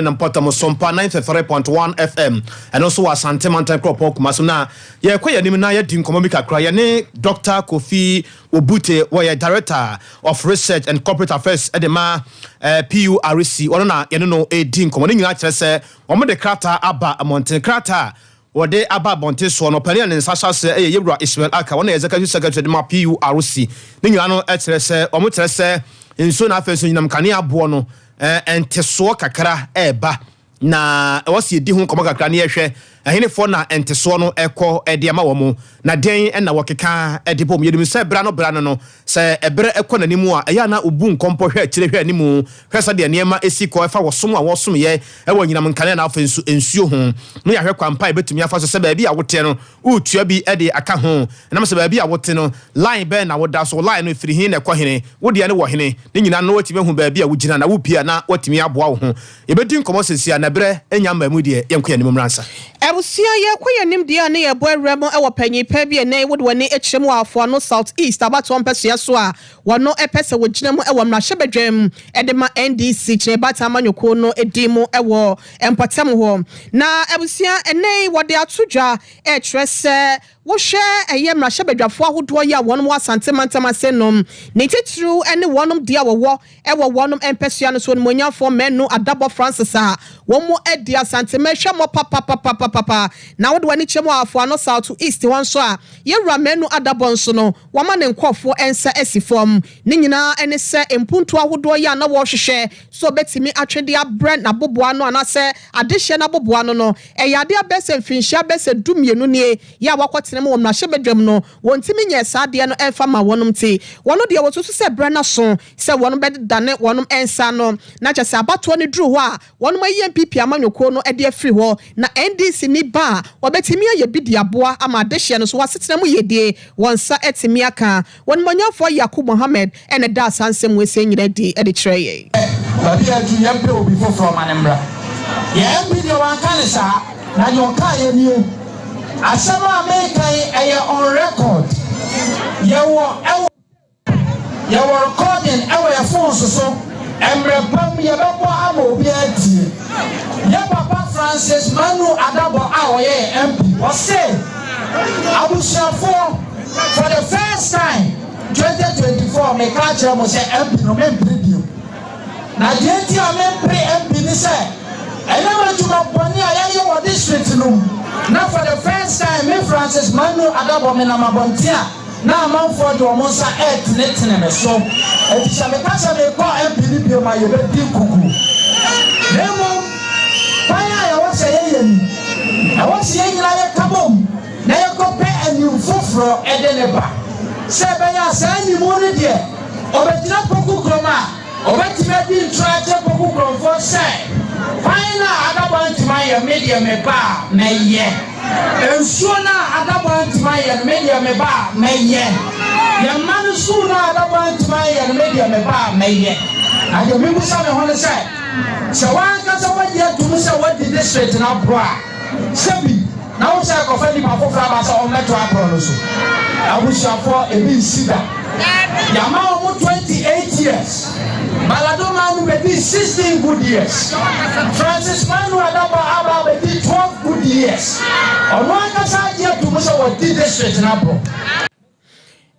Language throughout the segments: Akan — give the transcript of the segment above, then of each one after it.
Ne mpɔtam Sompa 93.1 FM, ɛno nso wɔ Asante Mantam Kuropɔn Kumasi. Na yɛkɔ yɛn anim na yɛdi nkɔmmɔ bi kakra. Yɛne Dr. Kofi Obute, wɔyɛ Director of Research and Corporate Affairs de ma PURC. Ɔno na yɛne no redi nkɔmmɔ. Ne nyinaa kyerɛ sɛ wɔde krataa aba mmɔnten. Krataa a wɔde aba abɔnten soɔ no, ɔpanin a ne nsa hyɛ aseɛ yɛ Yewura Ishmael Aka, ɔno na Executive Secretary de ma PURC. Ne nyinaa no kyerɛ sɛ wɔkyerɛ sɛ nsuo na afei nso anyinam kanea aboɔ no ntesoɔ kakra reba, na ɛwɔ sɛ yɛdi ho nkɔmmɔ kakra na yɛhwɛ ɛhenefoɔ na ntesoɔ no kɔ de ama wɔn, na dɛn na wɔkeka de bom. Yɛnim sɛ berɛ ano berɛ ano no, sɛ ɛberɛ kɔ n'anim a, ɛyɛ a na wobu nkɔmpɔ hwɛ akyire hwɛ anim, hwɛ sɛdeɛ nneɛma si kɔ ɛfa wɔsom a wɔsomyɛ wɔ anyinam nkanea na afei nso nsuo ho, na yɛahwɛ kwan pa a yɛbɛtumi afa so sɛ baabi a woteɛ no woretua bi de aka ho. Ɛnam sɛ baabi a wote no, line bɛn na woda so, line no ɛfiri he na ɛkɔ hene, wo deɛ no wɔ hene, ne nyinaa no na woatumi ahu baabi a wogyina, na wopie a na woatumi aboa wo ho. Yɛbɛdi nkɔmmɔ seesei a, na berɛ nnya mmaa mu deɛ, yɛnkɔ yɛn anim mmra nsa. Abusua, yɛrekɔ yɛn anim deɛ a ne yɛrebɔ awura mu wɔ panyin pa bi a ɛnnɛ yi wode w'ani kyerɛ mu wɔ Afoano South East abatoɔ mpɛsoa so a wɔno pɛ sɛ wɔgyina mu wɔ mmarahyɛbadwam de ma NDC Kyerɛbata amanyɔkuo no din mu wɔ mpɔtam hɔ. Na abusua, ɛnnɛ yi wɔde ato dwa rekyerɛ sɛ wohwɛ ɛyɛ mmarahyɛbadwafoɔ ahodoɔ yi a wɔnom wɔ Asante mantam ase nom, ne titiriw ne wɔnom deɛ a wɔwɔ wɔ wɔnom mpɛsoa no so, Onimuonyamfoɔ Manu Adabɔ Francis a wɔn adi Asantema hwammɔ papapapapapa. Na wode w'ani kyerɛ mu wɔ Afoano South East hɔ nso a, Yɛwura Manu Adabɔ nso no, wama ne nkorɔfoɔ nsa asi fam. Ne nyinaa ne sɛ mpuntuo ahodoɔ yi a na wɔrehwehwɛ sɛ ɔbɛtumi atwe de abrɛ n'aboboano anaasɛ adehyeɛ no aboboano no, ɛyɛ adeɛ bɛyɛ sɛ mfinhyia bɛyɛ sɛ dumienu nie yɛ a wɔakɔtena mu wɔ mmarahyɛbadwam no, wɔntumi nyɛɛ saa adeɛ no mfa mmaa wɔnom nti, wɔn deɛ wɔsusu sɛ berɛ no aso sɛ wɔnom bɛdane wɔnom nsa ano, na kyerɛ sɛ abatoɔ no duru hɔ a, wɔnom ayi NPP amanyɔkuo no de afiri hɔ, na NDC ni ba a, wɔbɛtumi ayɛ bi de aboa ama adehyeɛ no so asetena mu yiedie wɔn nsa atumi aka. Onimuonyamfoɔ Yakub Mohammed na ɛdaa saa nsɛm wei sei nyinaa adi de kyerɛɛ yɛn. Baabi a aduru yɛmpɛ obi foforɔ ma no mmra. Yɛn MP deɛ wanka no saa, na deɛ ɔkaeɛ nie, Asɛm a mereka yi ɛyɛ on record, yɛwɔ ɛwɔ yɛwɔ recording ɛwɔ yɛn phones so, mmerɛ pa mu yɛbɛbɔ ama obiara atie. Yɛn papa Francis Manu Adabɔ a ɔyɛ yɛn MP, ɔse abusuafoɔ for the first time 2024 meka akyerɛ mo sɛ MP no mempere bio. Na deɛ nti a mempere MP ne sɛ ɛnam adwuma bɔne a yɛayɛ wɔ district no mu na for the first time me Francis Manu Adabɔ menam abɔnten a na amanfoɔ de wɔn nsa retenetene me so. Enti sɛ meka sɛ merekɔ MP no bio a yɛbɛdi nkukuo. Na mmom kwan a ɛwɔ sɛ yɛyɛ ni, ɛwɔ sɛ yɛn nyinaa yɛka bom na yɛkɔpɛ anim foforɔ de no ba, sɛ ɛbɛyɛ a saa anim no deɛ ɔbɛgyina Poku kurom a, Ɔbɛtumi adi ntorɔ akyerɛ Poku Kuromfoɔ sɛ, Kwan no a Adabɔ antumi ayɛ, me deɛ meba a, mɛyɛ. Nsuo no a Adabɔ antumi ayɛ no, me deɛ meba a, mɛyɛ. Yɛn mma no sukuu no a Adabɔ antumi anyɛ no, me deɛ meba a, mɛyɛ. Na deɛ mebisa me ho ne sɛ, sɛ w'ankasa woagye atom sɛ woadi district no aborɔ a, sɛbi Na wo sɛ kɔfa nipa foforɔ aba sɛ ɔmmɛto aporɔ no so. Abusuafoɔ, ebi nsi da. Yɛama wɔn 28 years. Balado Manu bɛdii 16 good years. Francis Manu Adabɔ aba abɛdi 12 good years. Ɔno ankasa agye ato mu sɛ wadi district no aborɔ.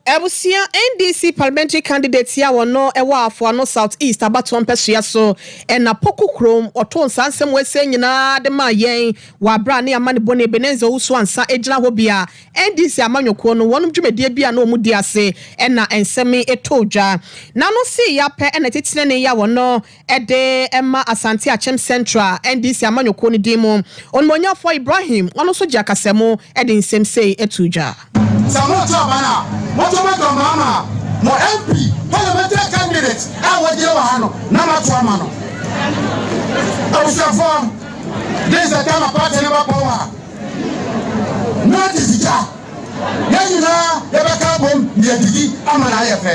Abusua NDC parliamentary candidate yi a ɔno wɔ Afoano South East abatoɔ mpɛsoa so na Poku kurom ɔtoo nsaa nsɛm wei nyinaa de maa yɛn wɔ aberɛ a ne amanebɔni Ebenezer Owusu Ansah gyina hɔ bi a NDC amanyɔkuo no wɔnom dwumadie bi a na wɔn di ase na nsɛm yi too dwa. N'ano sii ya pɛ na titenani yi a ɔno de ma Asante Akyem Central NDC amanyɔkuo no din mu, Onimuonyamfoɔ Ibrahim, ɔno nso gye akasamu de nsɛm sei too dwa. Sɛ moto aba no a, moto ma John Mahama a, mo MP parliamentary candidate a wagyina wɔ ha no na moato ama no. Abusuafoɔ, this is the time a party no ba power a, notice gya. Yɛn nyinaa yɛbɛka abom na yɛadidi ama no ayɛ fɛ.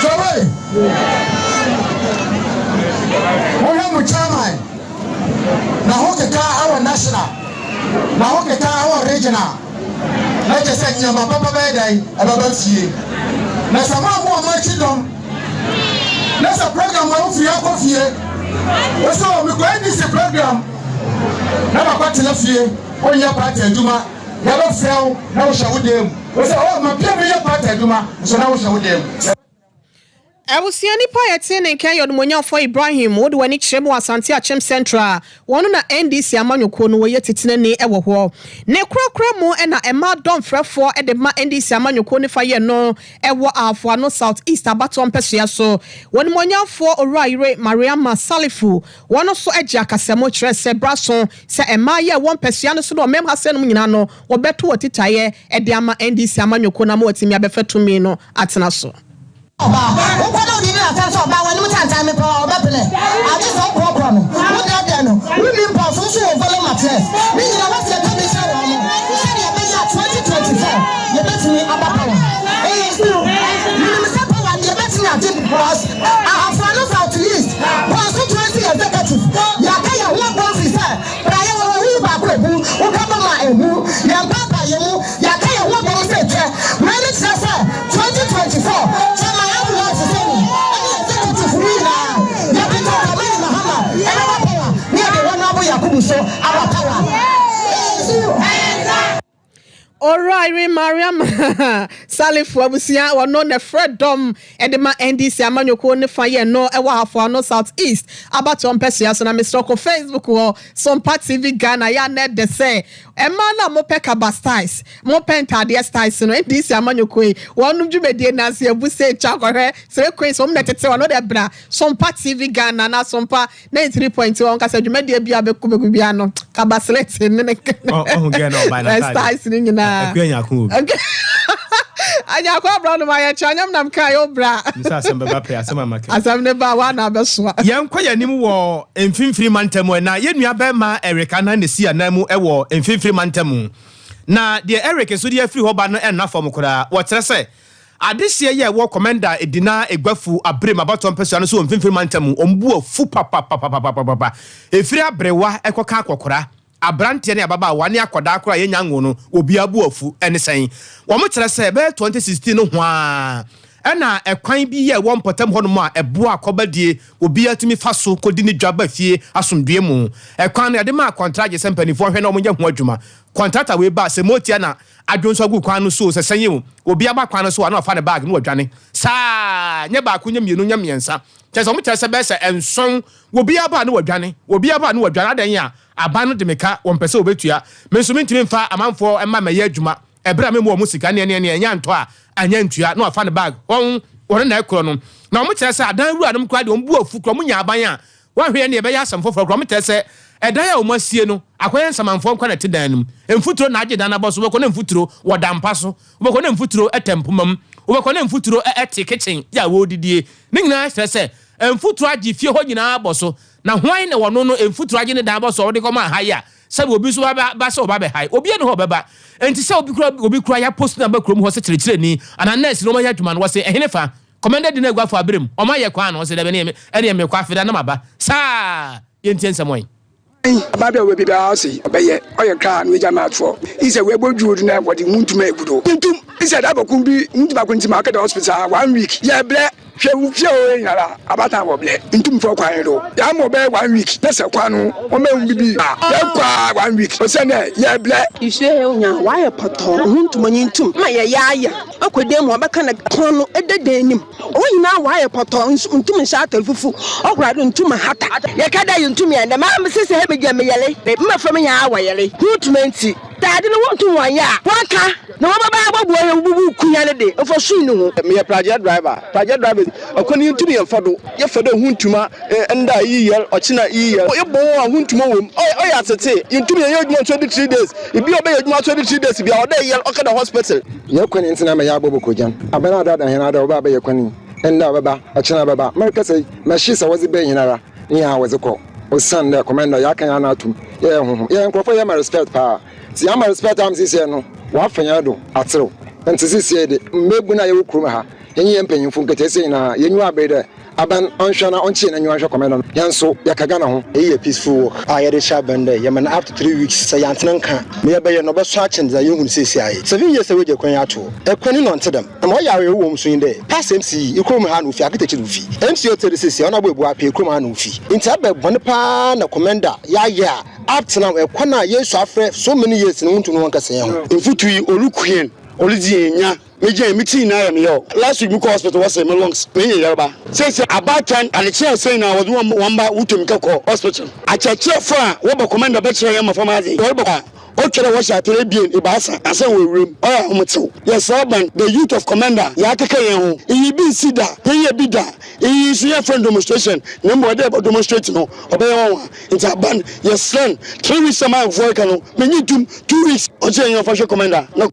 Tɔwei, wohwɛ mo chairman na ho keka wɔ national, na ho keka wɔ regional, na kyerɛ sɛ nneɛma papa bɛyɛ dɛn ɛbɛba fie. Na sɛ moammo wɔn akyi dɔm, na sɛ program a wofiri akɔ fie. Wo sɛ o mekɔ NDC program na makɔtena fie, wonyɛ party adwuma, yɛbɛfrɛ wo na wohyɛ wo dan mu. Wo sɛ o mapia meyɛ party adwuma nso na wohyɛ wo dan mu. Abusua nipa a yɛte ne nka yɛ Ɔdemonyamfoɔ Ibrahim. Wode w'ani kyerɛ mu wɔ Asante Akyem Central a, wɔn na NDC amanyɔkuo no wɔyɛ titenani wɔ hɔ. Ne korakora mu na mmaa dɔmfrɛfoɔ de ma NDC amanyɔkuo no fa yɛ no wɔ Afoano South East abatoɔ mpɛsoa so. Wɔnimonyamfoɔ Owurayere Mariama Salifu, wɔn nso gye akasamu kyerɛ sɛ berɛ aso sɛ mmaa yi a ɛwɔ mpɛsoa no so ne ɔmam ha sɛnom nyinaa no wɔbɛto wɔn titaeɛ de ama NDC amanyɔkuo no ama wɔatumi abɛfa tumi no atena so. Ɔbaa, wokɔ na wode di n'asɛm sɛ ɔbaa w'anim tantan mepɛ wo a, ɔbɛpene. Agye sɛ wokorɔkorɔ no, wodɛɛdɛɛ no, wonni mpɔw so, nso wɔ volume matress. Ne nyinaa woasi ɛtɔ bi kyerɛ wɔn mo sɛdeɛ ɛbɛyɛ a 2024 yɛbɛtumi aba power. Eyi menim sɛ power no yɛbɛtumi agye because Ahafo Ano South East constituency executive yɛaka yɛn ho abom firi sɛ praeɛ wɔ hɔ huhu baako ehu, woka bom a ehu, yɛmpaapae yɛn mu. Yɛaka yɛn ho abom sɛ kyɛ. Wei ne kyerɛ sɛ 2024 Chairman Abdullahi Fuseni ne Executive no nyinaa yɛde John Dramani Mahama bɛba power na yɛde Honourable Yakubu nso aba power. Owura Irene Mariam Salifu abusua wɔno na ɛfrɛ dɔm de ma NDC amanyɔkuo no fa yɛ no wɔ Ahafo Ano South East abatoɔ mpɛsoa so na mesrɛ kɔ Facebook hɔ Sompa TV Ghana yɛ a na ɛdɛ sɛ Mmaa no a mopɛ kaba styles, mopɛ ntaadeɛ styles no, NDC amanyɔkuo yi, wɔnom dwumadie no ase abu sɛ twa kɔhwɛ Sere Queens, wɔn na ɛtete wɔn, wode bra Sompa TV Ghana anaa Sompa 93.1 wɔn kasa dwumadie bi a bɛku bɛku biara no, kaba slit ne ne Ɔho gɛ na ɔba na styles no nyinaa. Akua nyako obi. Anyako abra no ma yɛkyɛ anyam nam kaa yɛ obra. Nsa asɛm bɛba pɛ asɛm amaka. Asɛm ne ba wa na abɛsoa. Yɛnkɔ yɛn anim wɔ Mfimfini Mantam na yɛn nua barima Eric Anan na esi ananmu wɔ Mfimfini Mantam. Na deɛ Eric nso de afiri hɔ ba no nna fam koraa. Wɔkyerɛ sɛ adehyeɛ yi a ɛwɔ Komenda Edina Eguafu Abrem abatoɔ mpasua no so wɔ Mfimfini Mantam, wɔn bo afu papapapapapapa. Ɛfiri aberewa kɔka akɔkora, Aberanteɛ ne ababaawa ne akwadaa koraa a yɛnnya nwoo no, obiara bo afu. Ɛne sɛn? Wɔkyerɛ sɛ bɛyɛ 2016 no ho ara ɛna ɛkwan bi a ɛwɔ mpɔtam hɔnom a ɛboa akɔbadie, obiara tumi fa so kɔdi ne dwa ba fie asomdwoeɛ mu. Ɛkwan no yɛde maa kɔntragye sɛ mpanimfoɔ nhwɛ na wɔnyɛ ho adwuma. Kɔntrata wei baa sɛ motia na adwo nso agu kwan no so o, sɛ sɛn o, obiara ba kwan no so a na wafa ne bag na wadwane. Saa ara, nyɛ baako, nyɛ mmienu, nyɛ mmiɛnsa. Kyerɛ sɛ wɔkyerɛ sɛ bɛyɛ sɛ nson, obiara ba a na wadwane, obiara ba a na wadwane. Adɛn a? Aban no de me ka, wɔmpɛ sɛ wɔbɛtua. Me nso mentumi mfa amanfoɔ mma mmɛyɛ adwuma ɛberɛ a memmu wɔn sika. Neɛ neɛ neɛ, ɛnyɛ antɔ a, anyɛ antua, na wafa ne bag. Wɔn, wɔn na ɛkorɔ no. Na wɔkyerɛ sɛ adan wuranom koraa deɛ wɔn bo afu koraa, wɔnya aban a, wɔanhwɛ yɛ neɛ ɛbɛyɛ asɛm foforɔ koraa. Wɔkyerɛ sɛ ɛdan a wɔasie no, akɔyɛ nsamanfoɔ nko ara na ɛte dan no mu. Mfuturo na agye dan no abɔ so, wobɛkɔ na mfuturo wɔ dan mpa so, wobɛkɔ na mfuturo tɛ mpoma mu, wobɛkɔ na mfuturo te kitchen yɛ a wɔredidie. Ne nyinaa kyerɛ sɛ mfuturo agye fie hɔ nyinaa abɔ so. Na hwan na wɔno no mfuturo agye ne dan abɔ so a wɔde kɔma ha yi a sɛbi obi nso ba ba sɛ ɔba bɛhae? Obiara nni hɔ a ɔbɛba. Enti sɛ obi kura obi kura ya post no aba kurom hɔ sɛ kyerɛkyerɛni anaa nurse na wɔayɛ adwuma no, wɔse ɛhene fa? Kɔmɛnda di no agua fo abere mu, wɔayɛ kwan no, wɔse dabi ɛneɛ ɛneɛ mekɔ afeda na maba. Saa! Yɛntie nsɛm ɔe. Aba bi a ɔwɔ biara ɔse ɔbɛyɛ ɔyɛ kra na wagya ma atoɔ isɛ wei bɔ dwuo do na wɔde wuntuma egu do ntum isɛ da bɔko bi wuntuma ko nti ma ɔkɛda hospital one week yɛ blɛ hwɛ wo fie hɔ nyinara abatan wɔ blɛ ntum fɔ kwan do yɛ ama ɔbɛyɛ one week na sɛ kwan no wɔn ehu bibi yɛ kɔ a one week ɔsɛ nɛ yɛ blɛ. Nsuo yɛ nya wayɛ pɔtɔɔ wuntuma nyi ntum ma yɛ yɛ ayɛ ɔkɔ dan mu ɔbɛka na kɔn no ɛda dan nim. Hɔn nyina wɔayɛ pɔtɔɔ, nso nntum nnhyɛ atar fufuw, ɔkora do nntum nhata. Yɛka dɛ yenntum yɛ ndɛ, maa mese sɛ hɛn gyina meyɛle, me mbofra nyinaa wɔyɛle, ho tum ntsi, dɛ adze no wonntum wɔnnyɛ a, wɔaka na wɔbɛba abɔboa hɛn wobobu ku hɛn de, mfaso nnyi ho. Meyɛ pragea driver, pragea driver kwan yi nntum yɛmmfa do, yɛfa dɛ ho ntuma ndɛ a iyi yɛr, ɔkyena iyi yɛr, yɛbɔ ho a ho ntuma wɔ mu, ɔyɛ atsetse, yenntum yɛnnyɛ edwuma 23 days, bi a ɔbɛyɛ edwuma 23 days biara ɔwɔ dɛ eyɛr ɔkɛda hospital. Yɛ kwan ntsi na ama yɛabɔ bɔkɔgyan. Aban a ɔdaadaa hɛn ara dɛ ɔbɛba abɛyɛ kwan yi, ndɛ ɔbɛba, ɔkyena ɔbɛba. Merekasa yi, machines a wɔdze bɛn hɛn ara nye hɛn a wɔdze kɔ. Osiandɛ Commander, yɛaka hɛn ano ato mu, yɛyɛ honhom, yɛyɛ nkorɔfo a yɛma respect paa. Ntsi yɛama respect ama sesei no, wɔafa hɛn do atserew. Ntsi sesei de, mbaabun a yɛwɔ kurom ha, yɛnye hɛn mpanyimfo, nketseesia nyina, yenyiwa aber dɛ. Aban ɔnhwɛ na ɔnkye n'enyiwa nhwɛ Komenda no. Hɛn so yɛka Ghana ho. Iyi yɛ peaceful walk a yɛdze hyɛ aban dɛ yɛma no up to 3 weeks sɛ yɛanntsen nka a, ma yɛbɛyɛ no ɔbɛsɔ akyen dza yehu no seseiara yi. 7 years a woegya kwan yi ato hɔ, kwan yi na ɔnntse dɛm. Ma ɔyɛ awerɛhow wɔ mu so nye dɛ, past MC yi, kurom ha na ofi, Akatakyie na ofi. MC a ɔtse do sesei, ɔno abɔ Ebuapee, kurom ha na ofi. Ntsi aber bɔn paa na Komenda yɛayɛ a up to now, kwan a yesu afrɛ so many years no wonntum no wɔnnkɛsɛ hɛnho. Mfutu yi, ɔruku hɛn, ɔredzi hɛn nya. Megye me ti nyinaa yɛ me yaw. Last week mekɔ hospital wɔse me lungs menya yarba. Seesei abaatan adekyee asɛn nyinaa wɔdze wɔn ba wotwa mika kɔ hospital. Akyerɛkyerɛfo a wɔba Komenda bɛkyerɛ hɛn mboframba adze. Wɔreba a, otwa dɛ wɔhyɛ atar ebien, ebiasa ansa na wɔewura mu. Ɔyɛ ahomtsew. Yɛsrɛ aban, the youth of Komenda, yɛakeka hɛn ho. Iyi bi nnsi da, yɛnnyɛ bi da. Iyi so yɛmmfrɛ no demonstration na mbom dɛ yɛbɔ demonstrate no ɔbɛyɛ nwanwa. Ntsi aban, yɛsrɛ no, 3 weeks a m'ayɛnfo reka no, minnyi nntum, 2 weeks ɔnkyerɛ hɛn ɔmfa hwɛ Komenda na.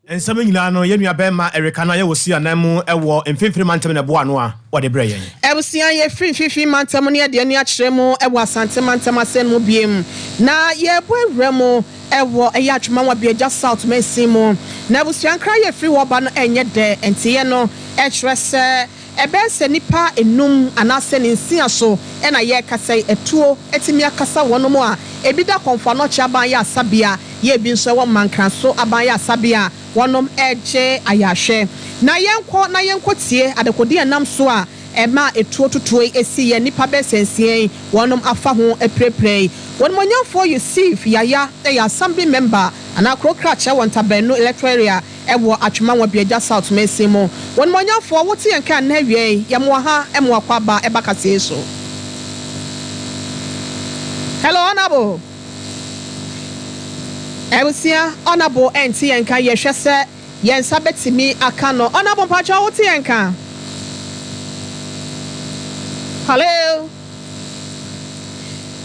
Nsɛm nyinaa no, yɛn nua bɛrima Erika no a yɛwɔ si anan mu wɔ Mfimfini Mantam na ɛboa ano a wɔde brɛ yɛn. Abusua, yɛfiri Mfimfini Mantam no yɛde ani akyerɛ mu wɔ Asante Mantam asɛn mu biem na yɛrebɔ awura mu wɔ ɛyɛ Atwema Nwabiagya South mansin mu. Na abusua nkra yɛfiri hɔ ba no ɛnyɛ dɛ, nteeɛ no kyerɛ sɛ ɛbɛyɛ sɛ nnipa enum anaasɛ ne nsia so na yɛrekasa yi, atuo atumi akasa wɔnom a ebi da Kɔmfo Anɔkye aban yɛ asabea, yɛ ebi nso ɛwɔ Mankraso aban yɛ asabea a wɔnom regye ayarehwɛ. Na yɛnkɔ na yɛnkɔ tie adekodeɛ a ɛnam so a ɛma etuo totoɔ yi esi yɛ nnipa bɛyɛ sɛ nsia yi wɔnom afa ho apirapira yi. Wɔnimonyamfoɔ Yusuf Yaya yɛ assembly member anaa kuro krakyɛ wɔ Ntabɛnu electoral area ɛwɔ Atwema Nwabiagya South mansin mu. Wɔnimonyamfoɔ, wote yɛn ka nnɛ awia yi, yɛmoa ha ɛmo akɔ aba ɛba kaseɛ so. Hello, Honorable. Abusua, Honorable ɛnte yɛn ka, yɛhwɛ sɛ yɛn nsa bɛtumi aka no. Honorable, mpakyɛw, wote yɛn ka? Hello.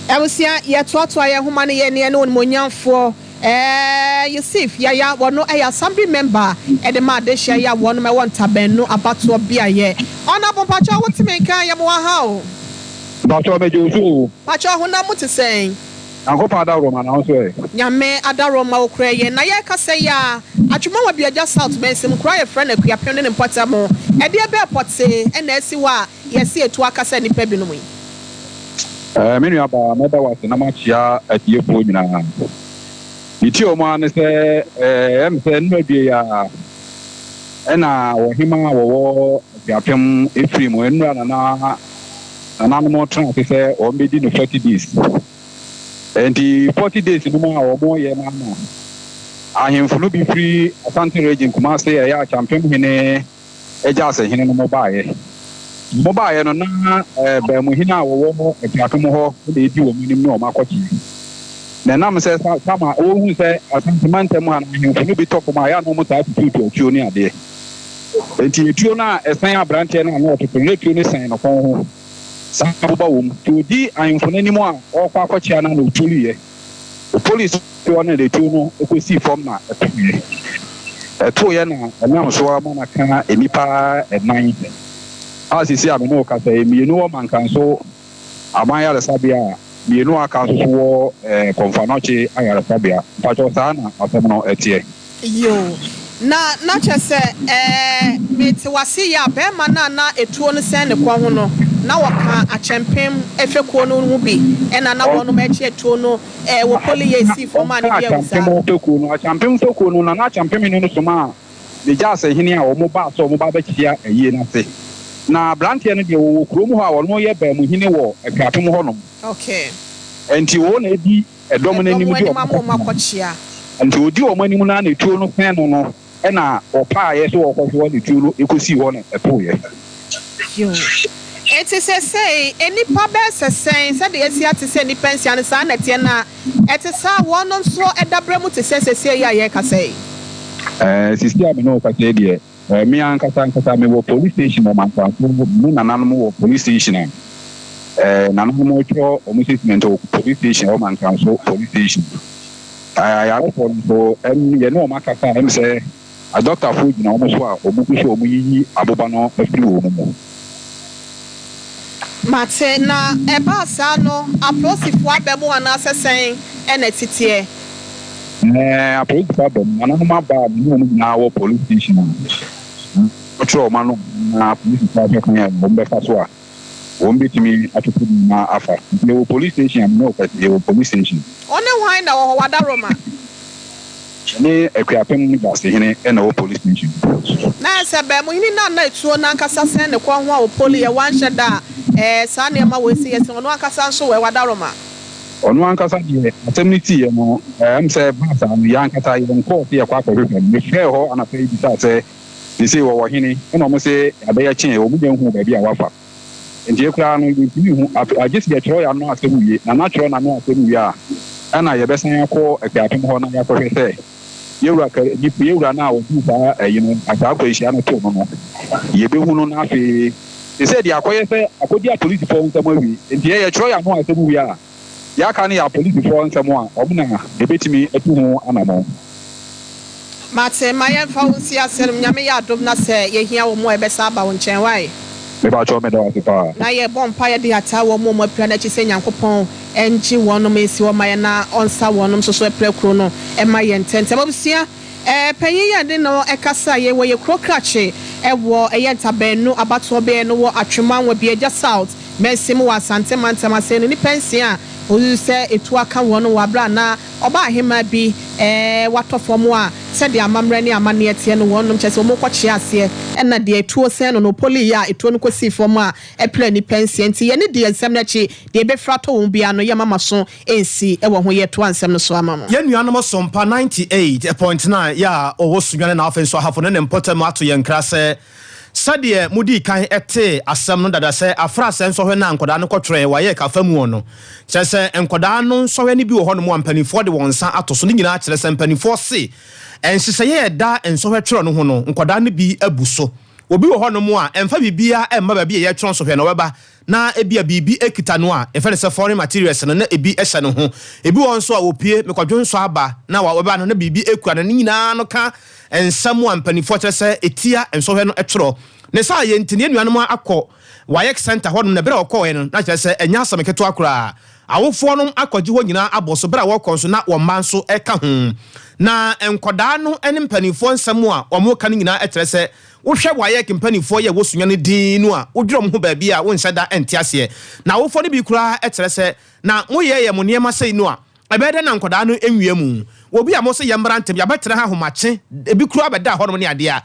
Abusua, yɛtoatoa yɛn homa no yɛn ne ɛne onimonyamfoɔ Yusuf Yaya, wɔno ɛyɛ assembly member ɛde ma adehyia yi a wɔnom ɛwɔ Ntabɛnu abatoɔ beaeɛ. Honorable, mpakyɛw, wote me nka? Yɛmo wɔ ha o. Mpakyɛw, mɛgye wo so o. Mpakyɛw, honam mu te sɛn? Nyankopɔn adaworo ma na wo nso ɛ? Nyame adaworo ma wo kora yɛ. Na yɛrekasa yi a, Atwema Nwabiagya South mansin kuro a yɛfrɛ no Akuapem ne ne mpɔtam, ɛdeɛ bɛɛ pɔtee ɛna asi hɔ a yɛse etu akasa nnipa binom yi? Me nua baa, mɛda wo ase na makyea atiefoɔ nyinaa. Ne ti a wɔn ara ne sɛ ɛm sɛ nnura due yi a ɛna ɔhema a wɔwɔ Akuapem efiri mu nnura nana nananom tena ase sɛ wɔn bɛdi no 40 days. Nti 40 days no mu a wɔn yɛ no ama ahemfo no bi firi Asante Region, Kumase, ɛyɛ Akyampem hene agya asehene no mo baeɛ. Mo baeɛ no na baamuhene a wɔwɔ Akuapem hɔ na edi wɔn anim ne wɔn akɔkyeɛ. Na ɛnam sɛ sama wɔhu sɛ Asante mantam ha no ahemfo no bi tɔ fam a ɛyɛ a na wɔn taa tututu atuo ne adeɛ. Nti etuo no a ɛsɛn aberanteɛ no a na ɔtoto no, na etuo no sɛn no kɔn ho. Saa aboba wɔ mu. Nti odi ahemfo no anim a ɔrekɔ akɔkyea no a na ɔpoliiɛ. Ɔpolii soɔ no na etuo no kɔsii fam na ɛtoeɛ. Ɛtoeɛ na ɛnam so ama no aka nnipa 4 a seesei a me ne wo kasa yi, mmienu wɔ Mankanso aban ayaresabea a mmienu a aka nso so wɔ Kɔmfo Anɔkye ayaresabea. Mpakyɛw, saa na asɛm no ɛteɛ. Yoo. Na kyerɛ sɛ ɛɛ mete wase yi a, bɛrima no a na etuo no sɛn ne kɔn ho no, na wɔka Akyɛmpem efekuo no ho bi, ɛna na wɔnom ɛkye etuo no wɔ poli yɛ esi fam a ne bi awu saa. Akyɛmpem fekuo no, Akyɛmpem fekuo no, na na Akyɛmpem hene no soma a ne gya asehene a wɔn baa sɛ wɔn ba abɛkyea ayie no ase. Na aberanteɛ no deɛ wɔwɔ kurom hɔ a wɔn yɛ baamuhene wɔ Akuapem hɔnom. Nti wɔn na edi ɛdɔm no anim ɛdɔm de anim wɔn ama wɔn kɔtena. Akɔkyea. Nti odi wɔn anim na ne tuo no sɛn no no ɛna ɔpaeɛ sɛ wɔkɔhwɛ hɔ ne tuo no ekosi hɔ na ɛtoeɛ. Yoo. Enti seesei nnipa bɛyɛ sɛ sɛn, sɛdeɛ yɛasi ate sɛ nnipa 6 no saa na ɛteɛ, na ɛte saa a wɔnom nso ɛdaberɛ mu te sɛ seesei yi a yɛrekasa yi? Seesei a me ne wo kasa yi deɛ, me ankasa ankasa mewɔ police station wɔ Mankraso, me nananom wɔ police station a nananom retwerɛ wɔn statement wɔ police station wɔ Mankraso police station. Ayarefoɔ no nso, yɛne wɔn akasa a ɛm sɛ adɔktafoɔ gyina wɔn so a wɔn gu so a wɔyiyi aboba no afiri wɔn mu. Mate, na ɛbaa saa no, apolisifoɔ aba mu anaasɛ sɛn ɛna ɛteteɛ? Apolisifoɔ aba mu, nananom aba a me ne wɔn nyinaa wɔ police station a. Wɔkyerɛ wɔn ano na apolisifoɔ ahwɛ kwan a wɔbɛfa so a wɔbɛtumi atoto mu na afa. Nti yɛwɔ police station a me ne wo kasa yi, yɛwɔ police station. Wo ne hwan na wɔ hɔ, Wadaroma? Yɛne Akuapem Gyasehene na ɛwɔ police station. Na sɛ Baamuhene no a na etuo no ankasa sɛn ne kɔn ho a ɔpoli yɛ, wanhyɛ da a, ɛɛ, saa nneɛma wei sɛ yɛse ɔno ankasa nso wɔ ɛ, Wadaroma? Ɔno ankasa deɛ, asɛm no siiɛ no, ɛm sɛ ɛbaa saa no, yɛn ankasa yɛnkɔɔ sɛ yɛkɔ akɔhwehwɛ no. Mefrɛɛ hɔ anapa yi bisaa sɛ, Seesei wɔwɔ hene? Ɛna wɔn se, Abɛyɛ kyee, wɔn nnya nhuu baabi a wafa. Enti yɛ koraa no, yɛntumi nhu. Afei, agye sɛ yɛtwerɛ yɛn ano asɛm wie. Nana twerɛ n'ano asɛm wie a, ɛna yɛbɛsan akɔ Akuapem hɔ na yɛakɔhwɛ sɛ yɛwura ka, nip, yɛwura no a ɔduu saa ayi no, saa akwanhyia no too no no, yɛbɛhu no na afei, seesei deɛ akɔyɛ sɛ akɔdi apolisifoɔ nsam awie. Enti yɛ, yɛtwerɛ yɛn ano asɛm wie a, Deɛ aka no yɛ apolisifoɔ nsɛm a wɔn na ɛbɛtumi atu ho anamɔn. Mate, ma yɛnfa wo nsi ase nom, Nyame yɛ adom na sɛ yɛhia wo mmoa a yɛbɛsan aba wo nkyɛn wai. Mepakyɛw meda wo ase paa. Na yɛbɔ mpaeɛ de ataa wɔn a wɔapira no akyi sɛ Nyankopɔn ngye wɔnom nsi hɔ ma yɛn na ɔnsa wɔnom nso so apirakuro no ma yɛn ntɛntɛm. Abusua panyin yi a yɛne no kasa yi wɔ yɛ kuro krakye wɔ ɛyɛ Ntabaanu abatoɔ beaɛ no wɔ Atwema Nwabiagya South Mansin mu wɔ Asante mantam ase no nnipa nsia a wɔsusu sɛ etuo aka wɔn wɔ abere a na ɔbaa ahemaa bi watɔ fam a sɛdeɛ amammerɛ ne amanneɛ teɛ no wɔnom kyerɛ sɛ wɔrekɔkyea aseɛ ɛna deɛ etuo sɛn no no ɔpoliiɛ a etuo no kɔsii fam a ɛpira nnipa nsia nti yɛne di nsɛm no akyi deɛ ɛbɛfiri atɔ wɔn biara no yɛmma maso nsi wɔ ho yɛtoa nsɛm no so ama mo. Yɛn nuanom Sompa 98.9 yɛ a ɔwɔ Sunyani na afei nso Ahafo ne ne mpɔtam ato yɛn nkra sɛ Sɛdeɛ modii kan tee asɛm no dada sɛ afra sɛ nsɔhwɛ no a nkwadaa no kɔtwerɛɛ wɔ ayɛɛka fa muɔ no, kyerɛ sɛ nkwadaa no nsɔhwɛ no bi wɔ hɔnom a mpanimfoɔ de wɔn nsa ato so. Ne nyinaa kyerɛ sɛ mpanimfoɔ se nhyehyɛeɛ a ɛda nsɔhwɛ twerɛ no ho no, nkwadaa no bi abu so. Obi wɔ hɔnom a ɛmfa biribiara mma baabi a yɛretwerɛ nsɔhwɛ no, ɔbɛba na ebia biribi kita no a yɛfrɛ no sɛ foreign materials no na ebi hyɛ ne ho. Ebi wɔ hɔ nso a wɔpue, mekɔdwonsɔ aba na wɔba no na biribi kura no. Ne nyinaa no ka nsɛm a mpanimfoɔ kyerɛ sɛ ɛtia nsɔhwɛ no twerɛ. Ne saa yɛ nti no, yɛn nuanom akɔ WAEC Centre hɔnom na berɛ a wɔkɔeɛ no na kyerɛ sɛ ɛnyɛ asɛm ketewa koraa. Awofoɔ nom akɔgye hɔ nyinaa abɔ so, berɛ a wɔrekɔ nso na wɔn mma nso ka ho. Na nkwadaa no ne mpanimfoɔ nsɛm a wɔreka no nyinaa kyerɛ sɛ Wohwɛ WAEC mpanimfoɔ yi a wɔsua no dinn no a, wodwene wɔn ho baabi a wonhyɛ da nte aseɛ. Na awofoɔ no bi koraa kyerɛ sɛ, na moyɛɛyɛ mo nneɛma sei no a, ɛbɛyɛ dɛn na nkwadaa no nwia mu? Obi a mose yɛmmra ntɛm, yɛabɛtena ha ahomakye, ebi koraa bɛda hɔnom ne adeɛ a,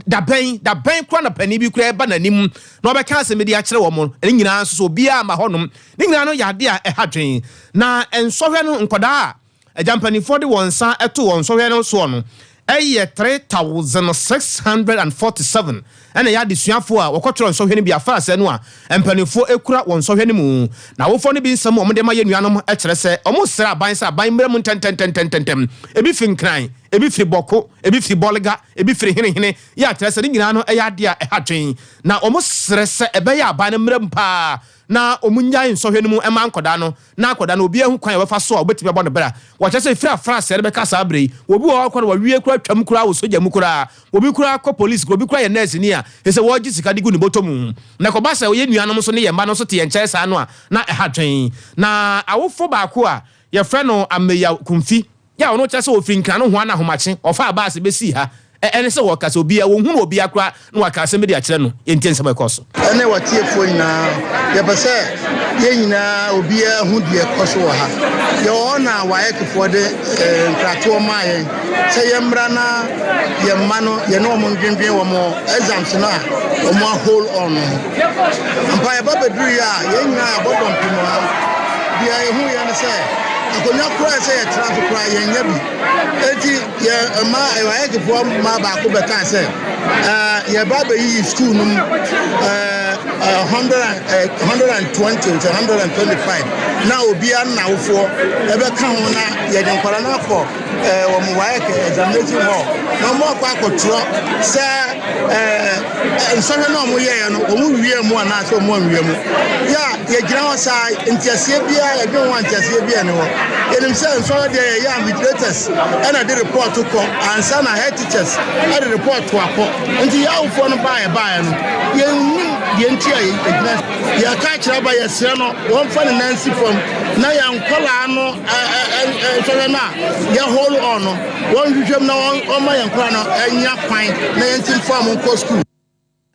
da bɛn, da bɛn koraa na panin bi koraa ba n'anim na ɔbɛka asɛm bi de akyerɛ wɔn? Ne nyinaa nso so obiara mma hɔnom. Ne nyinaa no yɛ adeɛ a ɛha adwene. Na nsɔhwɛ no, nkwadaa a Agya mpanimfoɔ de wɔn nsa to wɔn nsɔhwɛ no soɔ no yɛ 3,647 ɛna ɛyɛ adesuafoɔ a wɔkɔtwerɛ nsɔhwɛ no bi afa asɛ no a mpanimfoɔ kura wɔn nsɔhwɛ no mu. Na awofoɔ no bi nsɛm a wɔde ma yɛn nuanom kyerɛ sɛ wɔsrɛ aban sɛ aban mmra mu ntɛntɛntɛntɛntɛm. Ebi firi Nkran, ebi firi Bɔko, ebi firi Bɔlga, ebi firi Henehene, yɛ a kyerɛ sɛ ne nyinaa no yɛ adeɛ a ɛha adwene. Na wɔsrɛ sɛ ɛbɛyɛ aban no mmra mu paa na wɔnnyae nsɔhwɛ no mu mma nkwadaa no, na akwadaa no obiara hu kwan a wɔbɛfa so a wɔbɛtumi abɔ no bra. Wɔkyerɛ sɛ ɛfiri afrasɛɛ no bɛka saa berɛ yi, obi wɔ hɔ koraa na wawie koraa atwam koraa wɔ sogya mu koraa, obi koraa kɔ police koraa, obi koraa yɛ nɛɛseni a ɛsɛ sɛ wɔgye sika de gu ne bɔtɔ mu. Na ɛkɔba sɛ yɛn nuanom nso ne yɛn mma no nso te yɛn nkyɛn saa no a, na ɛha adwene. Na awofo baako a yɛfrɛ no Ameyaw Kumfi, Yɛ a ɔno kyerɛ sɛ ɔfiri Nkran nohoa na Ahomakye ɔfaa baase bɛsii ha. Ɛ ɛne sɛ wɔka sɛ obiara, wɔnhunu obiara koraa na wɔaka asɛm bi de akyerɛ no. Yɛntie nsɛm a ɛkɔɔ so. Ɛne w'atiefoɔ nyinaa, yɛpɛ sɛ yɛn nyinaa obiara hu deɛ ɛkɔ so wɔ ha. Yɛwɔ hɔ na WAECfoɔ de nkratoɔ maa yɛn sɛ yɛmmra na yɛn mma no yɛne wɔn ndwendwen wɔn exams no a wɔn a hold on no ho. Ampa yɛba bɛduruiɛ a yɛn nyinaa yɛabɔ dɔmpem wɔ ha. Deɛ yɛhuiɛ ne sɛ akonnwa koraa a ɛsɛ yɛtena so koraa yɛnnya bi. Enti yɛn mmaa WAECfoɔ mmaa baako bɛkaa sɛ ɛɛ yɛba abɛyiyi sukuu no mu ɛɛ 120 sɛ 125 na obiara ne n'awofoɔ ɛbɛka ho na yɛde nkwadaa no akɔ ɛɛ wɔn WAEC examination hall na wɔn akɔ akɔtwerɛ sɛ ɛɛ Nsɔhwɛ no a wɔyɛeɛ no, wɔwiee mu anaasɛ wɔanwie mu? Yɛ a yɛgyina hɔ saa, nteaseɛ biara, yɛdwen ho a nteaseɛ biara nni hɔ. Yɛnim sɛ nsɔhwɛ deɛ yɛyɛ a invigilators ɛna de report kɔ ansa na head teachers ɛde report akɔ. Nti yɛn awofoɔ no baeɛ baeɛ no, yɛnnim deɛ nti a yɛgyina. Yɛka akyerɛ aba yɛsrɛ no wɔmfa ne nan nsi fam na yɛn nkwadaa no nsɔhwɛ no a yɛ hold on no wɔnhwehwɛ mu na wɔmma yɛn nkwadaa no nya kwan na yɛnti mfa wɔn nkɔ sukuu.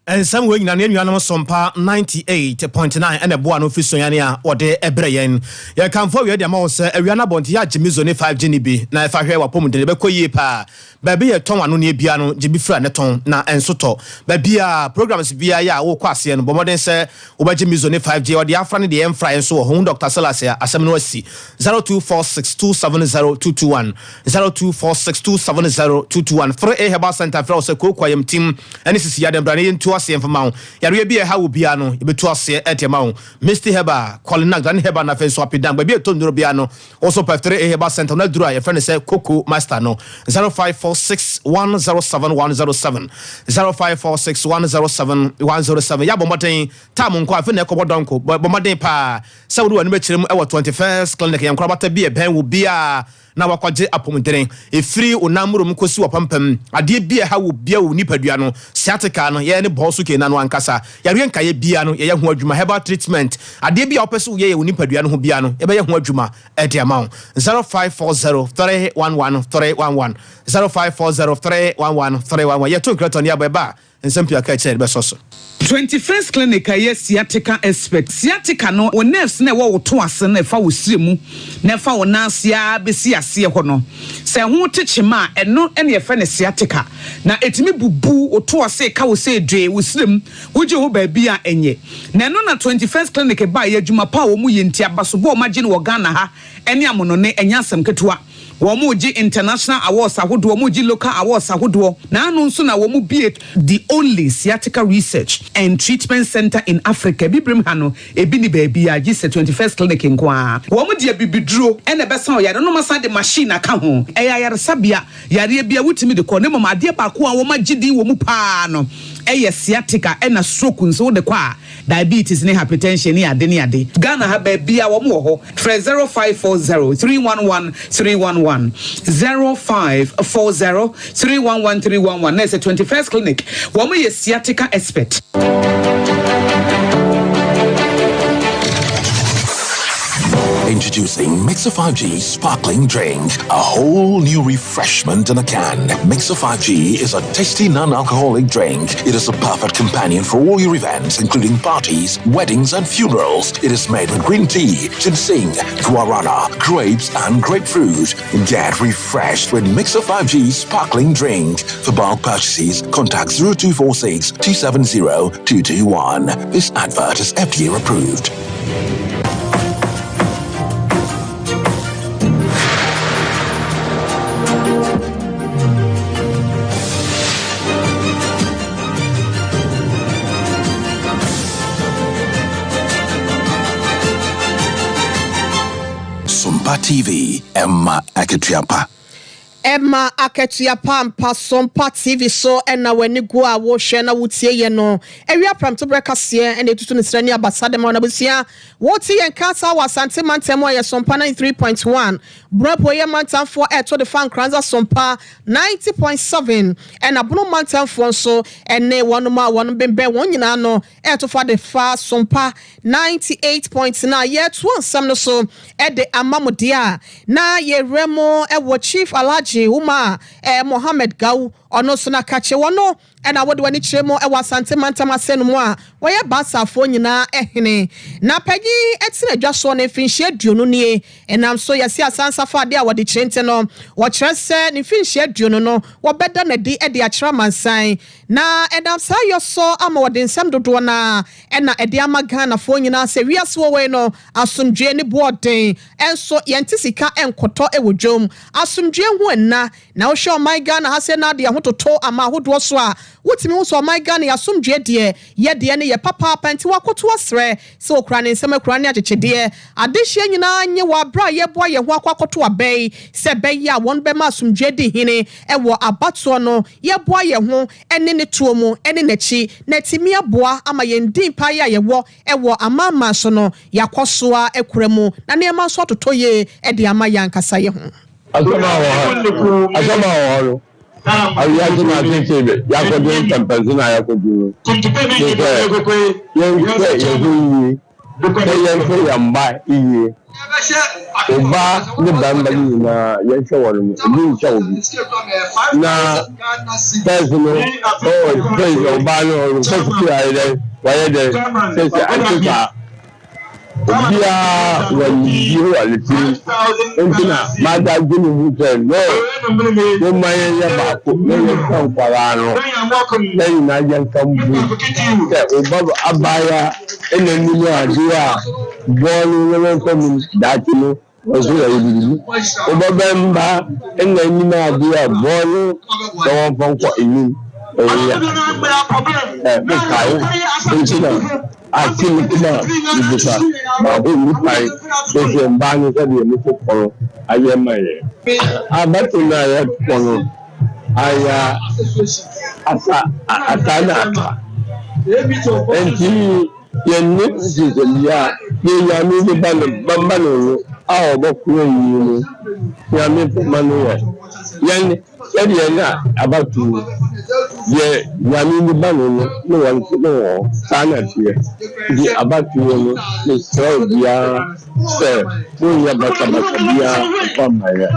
Nsɛm wei nyinaa no, yɛn nuanom Sompa 98.9 na ɛboa ano firi Sunyani a wɔde brɛ yɛn. Yɛkamfo awia de ama wo sɛ awia no abɔ nti yɛagye Mizo ne 5G no bi na ɛfa hwɛ w'apɔmuden ɛbɛkɔ yie paa. Baabi yɛtɔn anonneɛ biara no gye bi fira ne tɔn na ɛnso tɔ. Baabiara, programs biara yɛ a wokɔ aseɛ no bɔ mmɔden sɛ wobɛgye Mizo ne 5G. Ɔde afra ne deɛ ɛmfraeɛ nso wɔ hɔ. Hu Dɔkta Silas a asɛm no asi. 0246270221 0246270221 Frɛ A Herbal Centre frɛ wo sɛ kooko ayamtim ne sisi yadeɛ bra na yɛntu aseɛ mfa ma wo. Yareɛ bi a ɛha wo biara no yɛbɛtu aseɛ de ama wo. Misty Herbal, Qualinax, Dani Herbal na afei nso Apidan. Baabi a yɛtɔ nnuro biara no wo nso pɛ 3A Herbal Centre no aduro a yɛfrɛ no sɛ Koko Master no 0546 107 107 0546 107 107 Yɛ abɔ mmɔden tam nkɔ afei na ɛkɔbɔ dɔnko bɔ mmɔden paa sɛ wode w'ani bɛkyerɛ mu wɔ 21st Clinic yɛn nkorabata bi a ɛbɛn wo biara na wakɔgye apɔmuden ɛfiri wo nan mmoro mu kɔsi w'apampam. Adeɛ bi a ɛha wo biara wɔ wo nipadua no, sciatica no, yɛyɛ ne bɔɔ so kena no ankasa. Yareɛ nkaeɛ biara no, yɛyɛ ho adwuma. Herbal treatment, adeɛ bi a wopɛ sɛ woyɛ yɛ wo nipadua no ho biara no, yɛbɛyɛ ho adwuma de ama wo. 0540 311 311, 0540 311 311. Yɛto nkratoɔ no yɛabɔ ɛba a, Nsɛm pii a aka akyiri a yɛde bɛsɔ so. 21st Clinic a ɛyɛ sciatica expert. Sciatica no, wo nerves no a ɛwɔ wo to ase no a ɛfa wo srɛ mu na ɛfa wo nan ase ara bɛsi aseɛ hɔ no, sɛ ɛho te kyema a, ɛno na yɛfrɛ no sciatica. Na ɛtumi bubu wo to ase, ɛka wo sɛ dwee, wo srɛ mu, wogye hɔ baabi a ɛnyɛ. Na ɛno na 21st Clinic baeɛ, adwuma pa a wɔyɛ nti, abasobɔ a wɔagye no wɔ Ghana ha ne amonone, ɛnyɛ asɛm ketewa. Wɔregye international awards ahodoɔ, wɔregye local awards ahodoɔ. N'ano nso na wɔbue the only sciatica research and treatment centre in Africa. Abibirem ha no, ebi nni baabiara gye sɛ 21st Clinic nko ara. Wɔde abibiduro na ɛbɛsa ɔyare no na wɔasan de machine aka ho. Ɛyɛ ayaresabea, yareɛ biara wotumi de kɔ na mmom adeɛ baako a wɔagye din wɔ mu pa ara no yɛ sciatica ɛna stroke nso wode kɔ a diabetes ne hypertension ne ade ne ade. Ghana ha baabiara wɔn wɔ hɔ. Frɛ 0540 311 311, 0540 311 311 na ɛsɛ 21st Clinic. Wɔn yɛ sciatica expert. Introducing Mixer 5G Sparkling Drink, a whole new refreshment in a can. Mixer 5G is a tasty non-alcoholic drink. It is a perfect companion for all your events, including parties, weddings, and funerals. It is made with green tea, ginseng, guarana, grapes, and grapefruit. Get refreshed with Mixer 5G Sparkling Drink. For bulk purchases, contact 0246 270 221. This advert is FDA approved. Sompa TV, Emma Akatua Ɛma akatua pa ampa Sompa TV so na w'ani gu a wohwɛ na wotie yɛn no. Awia prɛmtoberɛ kaseɛ na ɛtutu ne serɛ ne abasa de ma wo n'abusua. Wote yɛn nka saa wɔ Asante mantam mu a ɛyɛ Sompa 93.1, Bono Apueeɛ mantamfoɔ ɛreto de fa Nkoranza Sompa 90.7 ɛna Bono mantamfoɔ nso ne wɔnom a wɔnom bembɛn wɔn nyinaa no ɛreto fa de fa Sompa 98.9. Yɛretoa nsɛm no so de ama mo deɛ a na yɛwura mu wɔ Chief Alhaji Umar Mohammed Gau ɔno nso na kakye wɔno na wode w'ani kyerɛ mu wɔ Asante mantam ase no mu a wɔyɛ Baasaafoɔ nyinaa hene. Na panyin tena dwa soɔ no mfinhyia 20 nie. Ɛnam so yɛse asansa fa adeɛ a wɔde kyerɛ nti no, wɔkyerɛ sɛ ne mfinhyia 20 no wɔbɛda no adi de akyerɛ amansan. Na ɛnam saa yɔ so ama wɔde nsɛm dodoɔ no ara na ɛde ama Ghanafoɔ nyinaa sɛ wiase wɔ wei no asomdwoeɛ ne boɔ den nso yɛnte sika nkɔtɔ wɔ dwom. Asomdwoeɛ ho nna. Na wohwɛ ɔman Ghana ha sɛ na de ɛho toto aman ahodoɔ so a, wotumi hu sɛ ɔman Ghana yɛ asomdwoeɛ deɛ, yɛ deɛ no yɛ papaapa nti wakoto asrɛ sɛ ɔkura ne nsam akura ne akyekyedeɛ. Adehyeɛ nyinaa nye wɔ aberɛ a yɛreboa yɛn ho akɔ akɔto aba yi sɛ ɛbɛyɛ a wɔn bɛma asomdwoeɛ adi hene wɔ abatoɔ no yɛboa yɛn ho ne ne toɔ mu ne n'akyi na atumi aboa ama yɛn din pa yi a yɛwɔ wɔ amanaman so no yɛakɔ so ara akura mu na nneɛma nso atotɔ yie de ama yɛn ankasa yɛn ho. Asɛm a ɔwɔ hɔ asɛm a ɔwɔ hɔ no, awiase no akyekye me, yɛakɔdwen mpɛmpɛnso na yɛakɔdu no, ne sɛ yɛnhwɛ yɛn ho yie. Sɛ yɛnhwɛ yɛn mma yie. Ɔbaa ne barima no nyinaa yɛnhwɛ wɔn no, obi nkyɛ obi. Na first no, oh, first ɔbaa no ɔkɔ sukuu ayɛ dɛ, wayɛ dɛ, sɛsɛ ante saa. Obiara wɔ nimdeɛ wɔ ne tirim. Nti na m'ada adwene ho sɛ no, momma yɛnyɛ baako na yɛnhwɛ nkwadaa no na nyinaa yɛnka mbom sɛ wo ba abaayewa na nim adeɛ a bɔɔ no na wɔmfa nim daakye no wɔn nso wɔyɛ biribi. Wo babarima na nim adeɛ a bɔɔ no na wɔmfa nkɔ anim na wɔnyɛ adeɛ. Ɛ mekae nti na ase me kuma mebisa ma ɔnni kwan sɛ mbaa no sɛdeɛ me so kɔ no ayɛ ma yɛn. Abatoɔ no a yɛkɔ no ayɛ asa asa na aka nti yɛnni nhyehyɛeɛ a yɛ Nyame de ba no bɛma no no a ɔbɛko awie no Nyame bɛma no yɛ yɛn Sɛdeɛ na abatoɔ deɛ Nyame de ba no no ne wɔn nso ne wɔ hɔ, saa na ɛteɛ. Nti abatoɔ no mesrɛ obiara sɛ monyɛ basabasa biara mfa mma yɛn.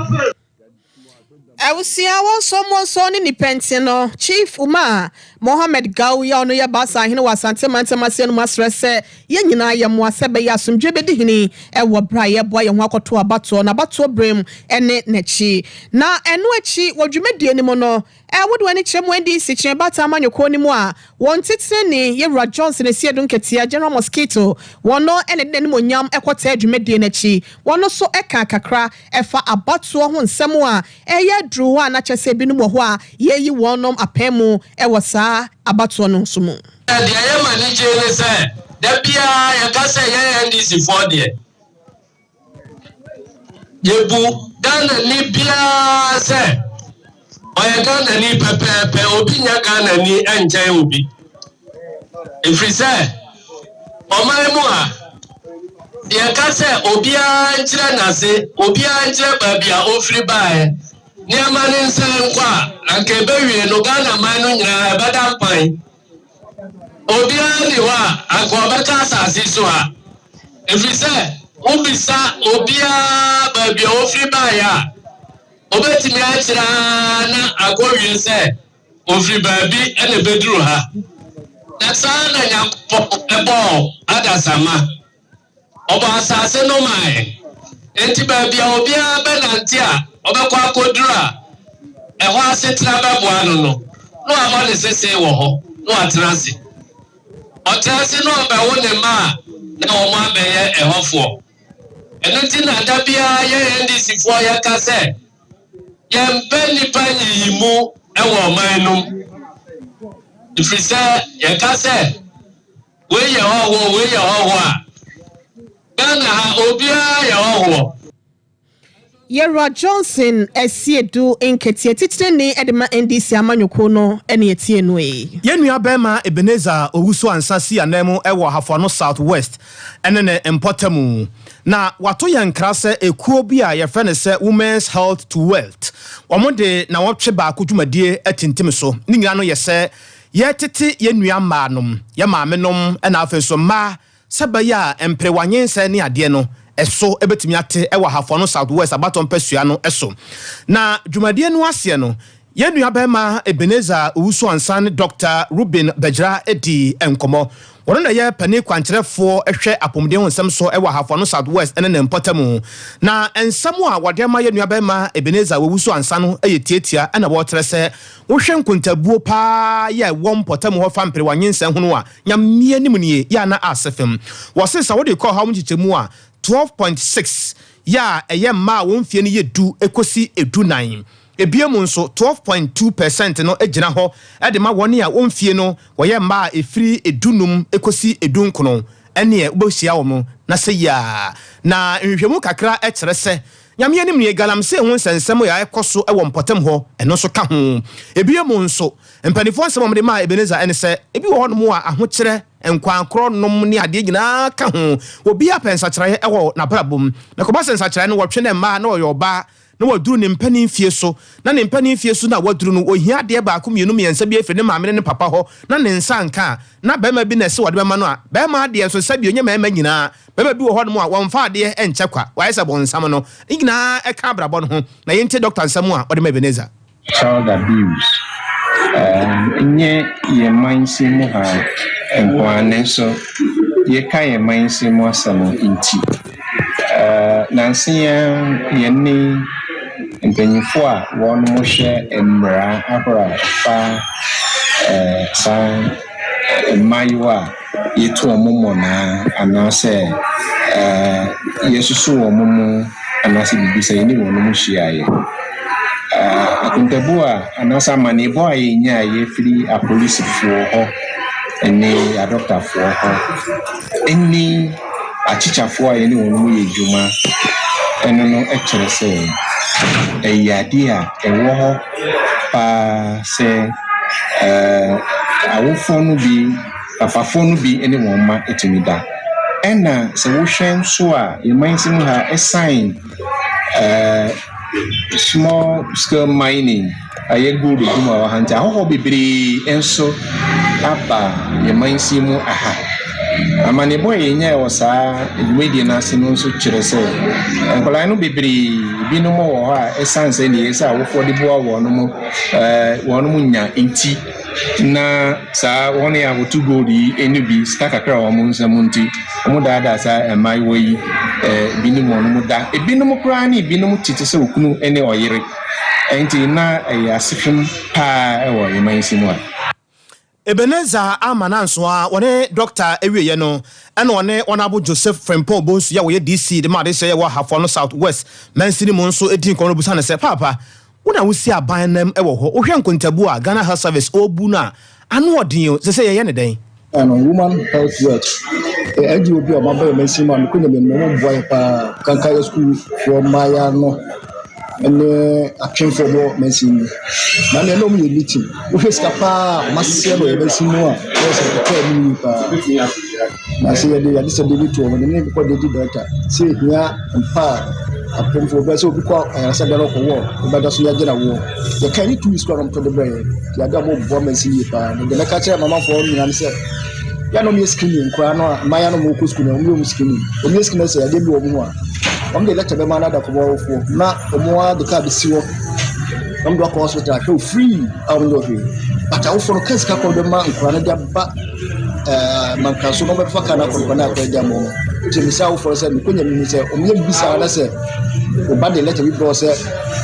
Abusua wɔnsɔ mmɔnsɔ ne nnipa nti no, Chief Umar Mohammed Gau yi a ɔno yɛ Basa hene wɔ Asante mantam aseɛ no mu asrɛ sɛ yɛn nyinaa yɛmmoa sɛ ɛbɛyɛ asomdwoeɛ bɛdi hene wɔ berɛ a yɛreboa yɛn ho akɔto abatoɔ no abatoɔ berɛ mu ne n'akyi. Na ɛno akyi wɔ dwumadie no mu no, wode w'ani kyerɛ mu NDC Kyerɛ Baatan amanyɔkuo no mu a wɔn titenani Yɛwura Johnson Asiedu Nketea, General Mosquito, wɔn na ɛde n'animuonyam kɔtaa dwumadie no akyi. Wɔn nso kaa kakra ɛfa abatoɔ ho nsɛm a ɛreyɛ aduru hɔ a na kyerɛ sɛ ebinom wɔ hɔ a yɛreyi wɔnom apɛn mu wɔ saa abatoɔ no nso mu. Deɛ ɛyɛ me anigye ne sɛ da biara yɛka sɛ yɛn NDC foɔ deɛ yɛbu Ghanani biara sɛ ɔyɛ Ghanani pɛpɛɛpɛ, obi nyɛ Ghanani nkyɛn obi. Ɛfiri sɛ ɔman mu a yɛka sɛ obiara nkyerɛ n'ase, obiara nkyerɛ baabi a ɔfiri baeɛ, nneɛma no nsan nkɔ a, anka ɛbɛwie no Ghana man no nyinaa ɛbɛda mpan. Obiara nni hɔ a anka ɔbɛka asase so ha, ɛfiri sɛ wobisa obiara baabi a ɔfiri baeɛ a, obɛtumi akyerɛ ara na akɔwie sɛ Ɔfiri baabi na ɛbɛduru ha. Na saa na Nyankopɔn bɔɔ adasamma. Ɔbɔɔ asase no mae. Enti baabi a obiara bɛnante a ɔbɛkɔ akɔduru a ɛhɔ asetena bɛboa no no, na wabɔ ne sese wɔ hɔ na watena ase. Ɔtena ase na ɔbɛwo ne mma a na wɔn abɛyɛ ɛhɔfoɔ. Ɛno nti na da biara yɛn NDC foɔ yɛka sɛ Yɛmpɛ nnipa nyiyimu wɔ ɔman no mu, ɛfiri sɛ yɛka sɛ wei yɛ hɔhoɔ, wei yɛ hɔhoɔ a, Ghana ha obiara yɛ hɔhoɔ. Yɛwura Johnson Asiedu Nketia, titenani de ma NDC amanyɔkuo no na yɛtie no yi. Yɛn nua barima Ebenezer Owusu Ansah sii ananmu wɔ Ahafoano South West ne ne mpɔtamu. Na wɔato yɛn nkra sɛ ekuo bi a yɛfrɛ no sɛ Women's Health to Wealth, wɔde nnawɔtwe baako dwumadie atintim so. Ne nyinaa no yɛ sɛ yɛretete yɛn nua mmaa nom, yɛn maame nom ɛna afei nso mmaa sɛ ɛbɛyɛ a mperewa nyinsɛn ne adeɛ no ɛso bɛtumi ate wɔ Ahafoano South West abatoɔ mpasua no so. Na dwumadie no aseɛ no, Yɛn nuabarima Ebenezer Owusu-Ansah ne Dɔkta Reuben Begyira dii nkɔmmɔ. Ɔno na ɛyɛ panin kwankyerɛfoɔ hwɛ apɔmuden ho nsɛm so wɔ Ahafo Ano South West ne ne mpɔtamu. Na nsɛm a wɔde ama yɛn nuabarima Ebenezer Owusu-Ansah no yɛ tiatia na wɔkyerɛ sɛ wohwɛ nkontabuo pa ara yɛ ɛwɔ mpɔtamu hɔ fa mperewa nyinsɛn ho no a, Nyame anim nie, yɛ a na ase fem. Wɔse sɛ wode kɔ ɔhaw mu nkyekyɛmu a, 12.6 yɛ a ɛyɛ mmaa a wɔn mfeɛ no yɛ du kɔsi dunan. Ebiem nso, 12.2 pɛsɛnt no gyina hɔ de ma wɔn a wɔn mfie no wɔyɛ mmaa a ɛfiri dunum kɔsi dunkron, ɛnneɛ wobɛhyia wɔn na sɛ yie ara. Na nhwehwɛmu kakra kyerɛ sɛ, Nyame anim nie, galamsey ho nsɛnsɛm a ɛkɔ so wɔ mpɔtam hɔ, ɛno nso ka ho. Ebiem nso, mpanimfoɔ nsɛm a wɔde maa Ebenezer ne sɛ, ebi wɔ hɔnom a ahokyerɛ, nkwankorɔ nom ne adeɛ nyinaa ka ho. Obiara pɛ nsakyeraeɛ wɔ n'abrabɔ mu. Na ɛkɔba sɛ nsakyeraeɛ no wɔtwe no mmaa na ɔyɛ ɔbaa. na waduru ne mpanin mfie so, na ne mpanin mfie so no a waduru no, ɔhia adeɛ baako, mmienu, mmiɛnsa bi afiri ne maame ne ne papa hɔ na ne nsa anka a, na barima bi na ɛsɛ ɔde bɛma no a, barima adeɛ nso sɛdeɛ ɔnyɛ mmarima nyinaa, barima bi wɔ hɔnom a wɔmfa adeɛ nkyɛ kwa, wayɛ sɛ bonsam no, ne nyinaa ɛka abrabɔ no ho. Na yɛntie dɔkta nsɛm a ɔde ma Ebenezer. Child abuse nnyɛ yɛn mansin mu ha nko ara nanso yɛka yɛn mansin mu asɛm nti, nnansa yi ara yɛne mpanyimfo a wɔhwɛ mmara ahorow a ɛfa saa mmaayewa a yɛtu wɔn mmonnaa anaasɛ yɛsuso wɔn mu anaasɛ biribi sɛ yɛne wɔn hyiaeɛ. Akontabuo a anaasɛ amanneɛbɔ a yɛnyaeɛ firi apolisifoɔ hɔ ne adɔkotafoɔ hɔ ne akyekyafoɔ a yɛne wɔn yɛ adwuma no no kyerɛ sɛ ɛyɛ adeɛ a ɛwɔ hɔ paa sɛ awofoɔ no bi, papafoɔ no bi ne wɔn mma tumi da. Ɛna sɛ wohwɛ nso a, yɛn mansin mu ha, ɛsan small scale mining, ɛyɛ gold adwuma wɔ ha nti, ahɔhoɔ bebree nso aba yɛn mansin mu ha. Amanneɛbɔ a yɛnyae wɔ saa dwumadie no ase no nso kyerɛ sɛ nkwadaa no bebree binom wɔ hɔ a ɛsiane sɛ deɛ ɛsɛ awofoɔ de boa wɔn no wɔn nya nti na saa wɔn a wɔtu gold yi no bi sika kakra wɔ wɔn nsam nti wɔn daadaa saa mmaayewa yi binom wɔn da ebinom koraa ne ebinom tete sɛ okunu ne ɔyere nti na ɛyɛ asefem paa wɔ yɛn mansin mu a. Ebenezer Armah Nansoa wɔne Dɔkta awieɛ no ɛna ɔne Honourable Joseph Frimpong Bonsu a ɔyɛ DC de ma adesrɛ wɔ Ahafo ano South West mansini mu nso dii nkɔmmɔ no bisa no sɛ, Paapa, wo na wosi aban nam wɔ hɔ, wohwɛ nkontabuo a Ghana Health Service ɔrebu no a, ano ɔden o, sɛsɛ yɛyɛ no dɛn? Ano, Woman Health Watch, yɛ NGO bi a wɔaba yɛn mansin mu a mekɔ nyame no wɔboa yɛ paa. Kanka yɛ sukuufoɔ mmayewa no ne atwemfoɔ wɔ mansin mu. Na nea na wɔyɛ meeting. Wohwɛ sika paa a wɔasɛ no wɔ yɛn mansin mu a, ɛyɛ sɛ ɛtɔ anim yie paa. Na sɛ yɛde adesɛdeɛ bi to wɔn, ne kɔ de di director sɛ ehia mpa a apemfoɔ bɛyɛ sɛ obi kɔ ayaresabea na ɔkɔwɔ ɔbɛda so yɛagye na woɔ. Yɛka ne 2 weeks koraa na wɔtɔ de brɛ yɛn. Nti ade a wɔboa mansin yie paa. Na deɛ mɛka kyerɛ mamafoɔ nyinaa ne sɛ yɛ na wɔyɛ screening koraa no a mmaayewa no wɔkɔ sukuu no wɔyɛ wɔn screening. Wɔyɛ screening sɛ adeɛ bi wɔ wɔn ho a wɔn de lɛtɛ bɛma no ada kɔbɔ awofoɔ na wɔn ara de kaa bɛsi hɔ na wɔn de akɔ hospital ahwɛ wo free a wɔn nyɛ hwee. But awofoɔ no kaa sika kɔ bɛma nkwadaa no de aba ɛɛ mankraso na wɔbɛfa kaa no akɔ nkwadaa no akɔ agya wɔn. Nti mesɛ awofoɔ no sɛ mekɔ nyame mu sɛ wɔn yɛ bibi saa na sɛ ɔba de lɛtɛ bi brɛ wɔ sɛ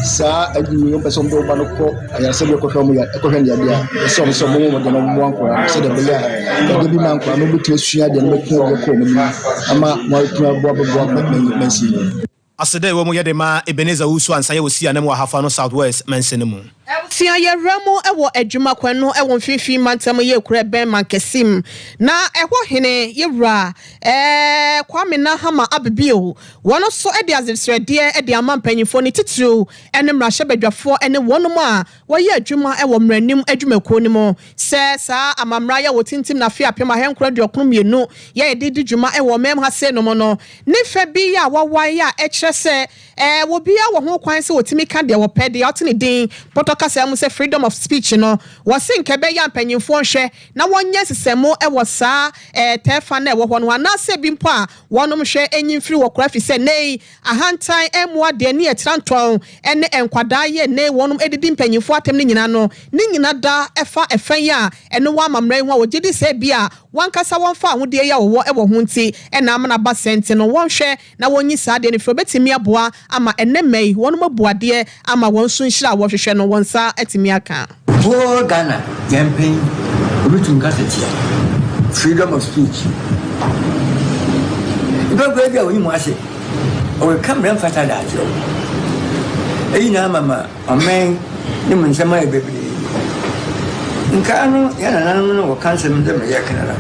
saa adwuma yi wɔn pɛ sɛ wɔn de ɔba no kɔ ayaresabea kɔhwɛ wɔn ya kɔhwɛ ne yadeɛ a ɛsɛ wɔn sɛ wɔn mmɔ mmɔden na wɔn mmoa nkwadaa no sɛdeɛ ɛbɛyɛ a yadeɛ bi ma nkwadaa no wɔbɛtumi asua adeɛ no bɛtumi adeɛ kɔ wɔn anim ama wɔn atumi aboa bɛboa mansin no. Aseda a ɛwɔ mu yɛ de ma Ebenezer Owusu Ansah yɛ wɔ Sianam wɔ Ahafo Ano South West mansini mu. Abusua yɛwura mu wɔ adwuma kwan no wɔ mfinfin mantam yɛ kura ɛbɛn Mankasim na ɛhɔ hene yɛwura ɛɛ Kwame Nahama Abebio wɔn nso de adesrɛdeɛ de ama mpanyinfoɔ ne titiriw ne mmarahyɛbadwafoɔ ne wɔnom a wɔyɛ adwuma wɔ mmaranim adwumakuo no mu sɛ saa amammara yi a wɔtintim no afe 1992 yɛ yɛde di dwuma wɔ ɔman mu ha sei nom no ne fɛ bi a wɔawae a ɛkyerɛ sɛ obiara wɔ ho kwan sɛ ɔtumi ka deɛ ɔpɛ deɛ ɔte ne din pɔtɔ kasa mu sɛ freedom of speech no. Wɔse nka ɛbɛyɛ a mpanyimfoɔ nhwɛ na wɔnyɛ nsesɛmu wɔ saa tɛɛfa no a ɛwɔ hɔ no ho anaasɛ bi mpo a wɔnom hwɛ nyi mfiri wɔ koraa fisɛ nnɛ yi ahantan mmoa deɛ ne ɛtrantɔn ne nkwadaa yɛ nnɛ yi wɔnom didi mpanyimfoɔ atɛm no nyinaa no ne nyina da ɛfa ɛfa yi a ɛno wɔ amammerɛ yi ho a wɔgye di sɛ ebia wɔankasa wɔmfa ahodeɛ yi a wɔwɔ wɔ ho nti na ama no aba sɛɛ nti no wɔnhwɛ na wɔnyi saa adeɛ no mfiri hɔ. Ɛbɛtumi aboa ama ɛnnɛ mma yi wɔnom abu adeɛ ama wɔn nso nhyira a wɔhwehwɛ no wɔn nsa atumi aka. Whole Ghana yɛn pɛn obi tum kasa tia freedom of speech. Nipa koraa bi a onyim ase ɔreka mbrɛ mfata dze akyerɛ wo. Eyi na ama ma ɔman no mu nsɛm ayɛ bebree. Nkaa no yɛn nananom no wɔka nsɛm dɛ mbrɛ yɛreka no ara.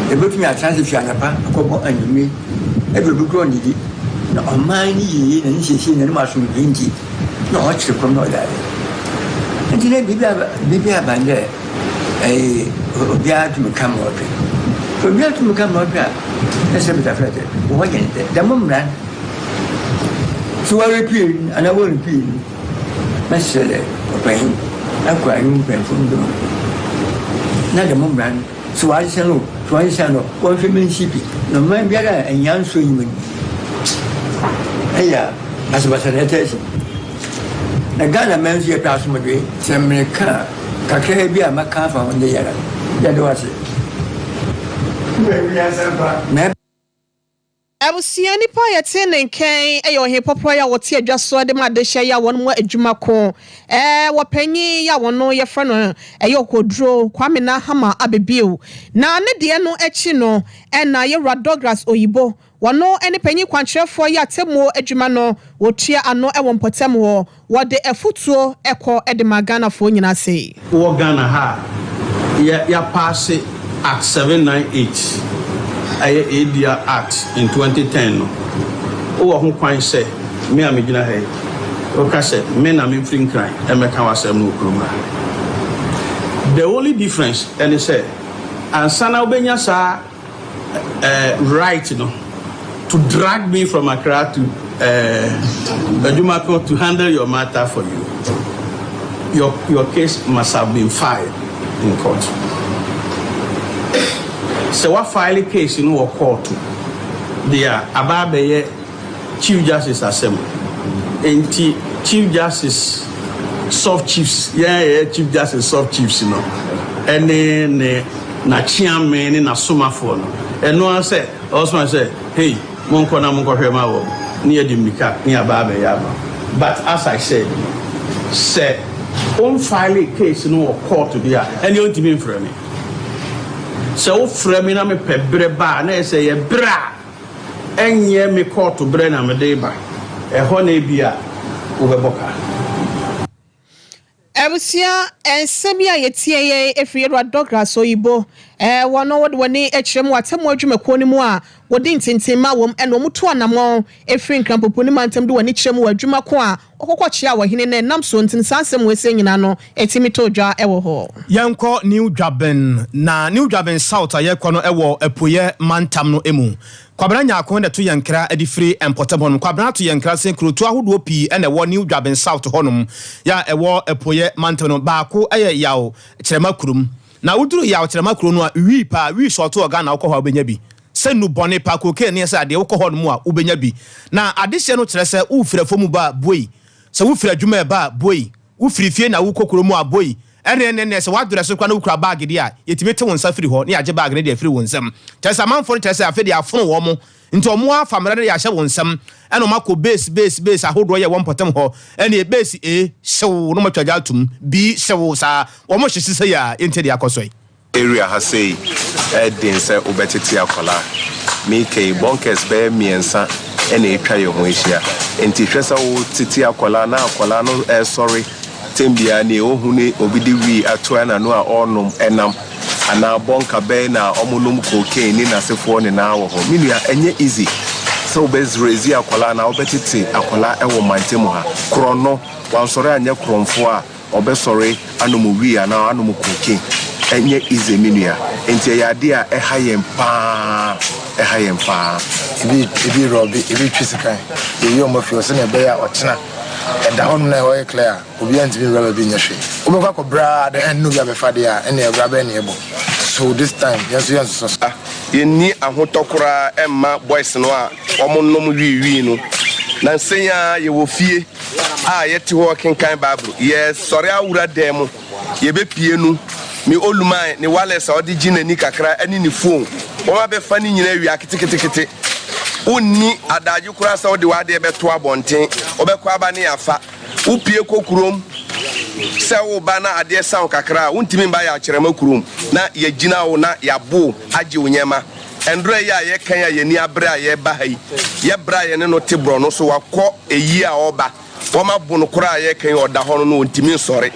Yɛbɛtumi atena ase fi anapa akɔbɔ anwummere, ebia obi koraa ɔnnidi, na ɔman no yiye na ne siesie na ne mu asomdwee nti na ɔkyere kɔm na ɔyɛ ade. Nti na biribi aba biribi aba dɛ ɛyɛ obiara tumi ka ma ɔpɛ. Obiara tumi ka ma ɔpɛ a, na sɛ bitafra dɛ wɔyɛ no dɛ dɛm mmara no. Sɛ wɔrepue no anaa wɔrempue no, mɛserɛ dɛ ɔpanyin akɔ ahen mu mpanyimfo no do na dɛm mbra no, sɛ wɔasesa no o, sɛ wɔnnsesa no o, wɔnhwɛ ma nsi pi. Na ɔman biara a nyansa nnyi mu no, ɛyɛ a basabasa na ɛtaa si. Na Ghana man nso yɛpɛ asomdwee. Sɛ mereka a, kakraa bi a mɛka afa ho de yɛra. Yɛda wo ase. Na. Abusua nipa a yɛte ne nkɛn yɛ ɔhen pɔporɔ yi a wɔte adwa so de ma adehyɛ yi a wɔn mu adwuma ko ɛɛ wɔ panyin yi a wɔn no yɛfrɛ no ɛyɛ ɔkɔduro Kwame Nahama Abebio na ne deɛ no akyi no ɛna yɛwura Douglas Oyibo Wɔno ne panyin kwankyerɛfoɔ yi atemmuo adwuma no wɔtua ano wɔ mpɔtam hɔ. Wɔde afutuo kɔ de ma Ghanafoɔ nyinaa sei. Wowɔ Ghana ha a, yɛ yɛapaase Act 798, ɛyɛ ADR Act in 2010 no, wowɔ ho kwan sɛ me a megyina ha yi, woka sɛ me na memfiri Nkran mmɛka w'asɛm no wɔ kurom ha. The only difference ɛne sɛ ansa na wobɛnya saa eh, right no to drag me from Accra to eh, Ajumako to handle your matter for you. Your, your case must have been filed in court. Sɛ wa file case no wɔ court deɛ aba abɛyɛ Chief Justice asɛm. Enti Chief Justice soft chiefs, yɛn a yɛyɛ Chief Justice soft chiefs no, ɛne ne n'akyeame ne n'asomafoɔ no, ɛno ara sɛ ɔsoma sɛ, hey, monkɔ na monkɔhwɛ ma wɔn, ne yɛde mmirika ne yɛaba abɛyɛ ama. But as I said no, sɛ womfile case no wɔ court deɛ a, ɛnneɛ wontumi mfrɛ me. Sɛ wofrɛ me na mepɛ berɛ ba a, na ɛyɛ sɛ ɛyɛ berɛ a Ɛnyɛ me kɔɔto berɛ na mede reba, ɛhɔ na ebia wobɛbɔ ka. Abusua, nsɛm yi a yɛtie yi firi Yɛwura Douglas Oyibo. Wɔn wɔde wɔn ani kyerɛ mu wɔ atemmuo adwumakuo no mu a wɔdi ntintimma wɔ mu ɛna wɔn tu anamɔn firi Nkranpopo ne mantam de wɔn ani kyerɛ mu wɔ adwuma ko a wɔkɔkɔ kyea ɔhene no ɛnam soɔ nti no saa nsɛm wei sei nyinaa no ɛtumi tɔ dwa wɔ hɔ. Yɛnkɔ New Dwaben, na New Dwaben South a yɛrekɔ no wɔ Apueɛ mantam no mu. Kwabena Nyarko na ɛto yɛn nkra de firi mpɔtam hɔnom. Kwabena ato yɛn nkra sɛ nkurotoɔ ahodoɔ pii na ɛwɔ New Dwaben South hɔnom yɛ a ɛwɔ Apueɛ mantam no. Baako yɛ Yaw Kyerɛma kurom. Na woduru Yaw Kyerɛma kuro no a, wii paa, wii sɔɔto wɔ Ghana wokɔ hɔ a wobɛnya bi. Sɛ nnubɔne paa, cocaine ne ɛsɛ adeɛ, wokɔ hɔnom a wobɛnya bi. Na adehyeɛ no kyerɛ sɛ wofiri afuom ba a, buei. Sɛ wofiri adwuma reba a, buei. Wofiri fie na wokɔ kuro mu a, buei. Ɛnneɛ ɛnneɛ ɛnneɛ sɛ woadrɛse koraa na wokura baage deɛ a, yɛtumi te wo nsa firi hɔ na yɛagye baage no de afiri wo nsam. Kyerɛ sɛ amanfoɔ no kyerɛ sɛ afei deɛ afono wɔn nti wɔn ara afa mmara no de ahyɛ wɔn nsam ɛna wɔn akɔ base base base ahodoɔ yɛ wɔ mpɔtam hɔ. Ɛnneɛ base A hyew na wɔatwa gya atom, B hyew saa. Wɔn hyehye sei a, yɛntie deɛ akɔ so yi. Area ha sei ɛden sɛ wobɛtete akwadaa. Meka yi bunkers bɛyɛ mmiɛnsa na atwa yɛn ho ahyia. Nti hwɛ sɛ wotete akwadaa na akwadaa no ɛresɔre tɛm biara nea ohu ne obi de wii atoa n'ano a ɔrenom ɛnam anaa bunker bɛn na wɔnom cocaine ne n'asefoɔ nyinaa wɔ hɔ. Me nua ɛnyɛ easy sɛ wobɛ raise akwadaa anaa wobɛtete akwadaa ɛwɔ mantamu ha. Korɔno, wansɔre anyɛ korɔmfoɔ a Ɔbɛsɔre anom wii anaa anom cocaine. Ɛnyɛ easy me nua. Nti ɛyɛ adeɛ a ɛha yɛn paa, ɛha yɛn paa. Ebi ebi rɔbe, ebi twe sekan. Yɛyi wɔn afi hɔ sɛnea ɛbɛyɛ a ɔkyena ɛda hɔnom na ɛhɔ yɛ clear a, obiara ntumi nwura baabi nyɛ hwee. Wobɛkɔ akɔbrɛ ara at the end na obi abɛfa deɛ a, ɛnneɛ bra bɛn na yɛbɔ. So this time yɛn nso yɛnsosɔ so. Yɛnni ahotɔ koraa mma boys no a wɔnom wii wii no. Nansa yi ara yɛwɔ fie. a yɛte hɔ rekenkan Bible, yɛresɔre awura dan mu, yɛbɛpue no, me Oluman ne wireless a ɔde gye n'ani kakra ne ne phone, wɔabɛfa ne nyinaa awia keteketekete. Wonni adagye koraa sɛ wode w'adeɛ bɛto abɔnten, wobɛkɔ aba ne afa. Wopue kɔ kurom sɛ woreba na adeɛ sa wo kakra a, wontumi mma yɛakyerɛma kurom na yɛagyina wo na yɛabo wo agye wo nneɛma. Ɛndorɛ yi a yɛka yi a yɛn ani abere a yɛreba ha yi, yɛ bra a yɛne no te borɔno so, wakɔ ayie a ɔreba, wɔn abo no koraa a yɛreka yi ɔda hɔ no no ɔntumi nsɔre.